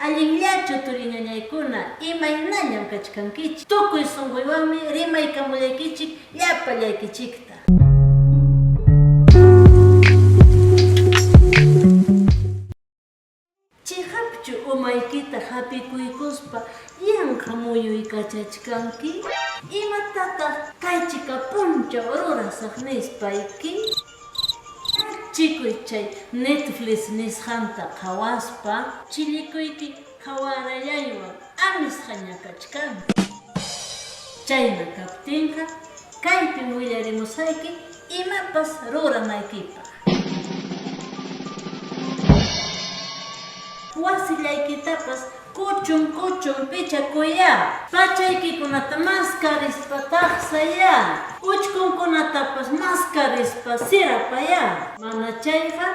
Allinllachu turi ñañaykuna, imaynallam kachkankichik? Tukuy sunquywanmi rimaykamullaykichik llapallaykichikta. Chiqapchu umaykita hapikuykuspa yanqa muyuykachachkanki? Imatataq kaychika punchaw rurasaq nispayki? Chikuy chay Netflix nisqanta qhawaspa chillikuyki qhawarallaywan amisqaña kachkanki. Chayna kaptinqa kaypim willarimusqayki imapas ruranaykipaq. Wasillaykitapas kuchun kuchun pichakuyá. Pachaykikunata maskarispa taqsayá. Uchkunkunatapas maskarispa sirapayá. Mana chayqa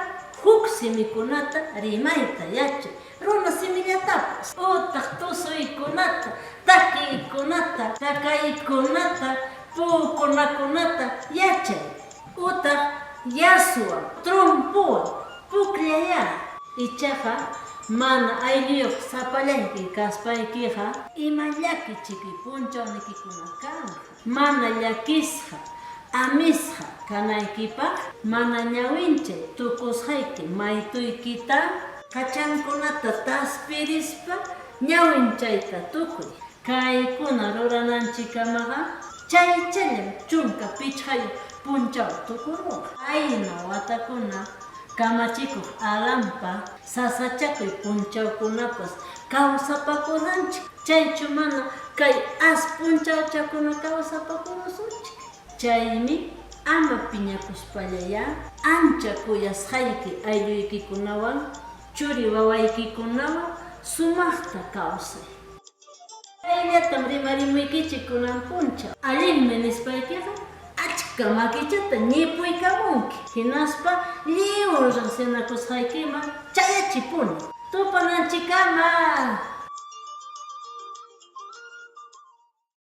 huk simikunata rimayta yachay, runa simillatapas. Utaq tusuykunata, takiykunata, takaykunata, puukunakunata yachay. Utaq yaswan, trompowan pukllayá. Ichaqa mana aylluyuq sapallayki kaspaykiqa. Ima llaki chiki punchawnikikuna kanqa. Mana llakisqa, amisqa kanaykipaq mana ñawinchay tukusqayki maytuykita. Qachankunata taspirispa ñawinchayta tukuy. Kaykuna rurananchikkamaqa chaychallam 15 punchaw tukurunqa. Qayna watakuna kamachikuq Alanpa sasachakuy punchawkunapas kawsapakuranchik, chaychu mana kay as punchawchakuna kawsapakurusunchik? Chaymi ama piñakuspallayá ancha kuyasqayki aylluykikunawan churi-wawaykikunawan sumaqta kawsay. Kayllatam rimarimuykichik kunan punchaw. Allinmi nispaykiqa achka makichata ñipuykamunki, hinaspa lliw riqsinakusqaykiman chayachipuni. Tupananchikkama!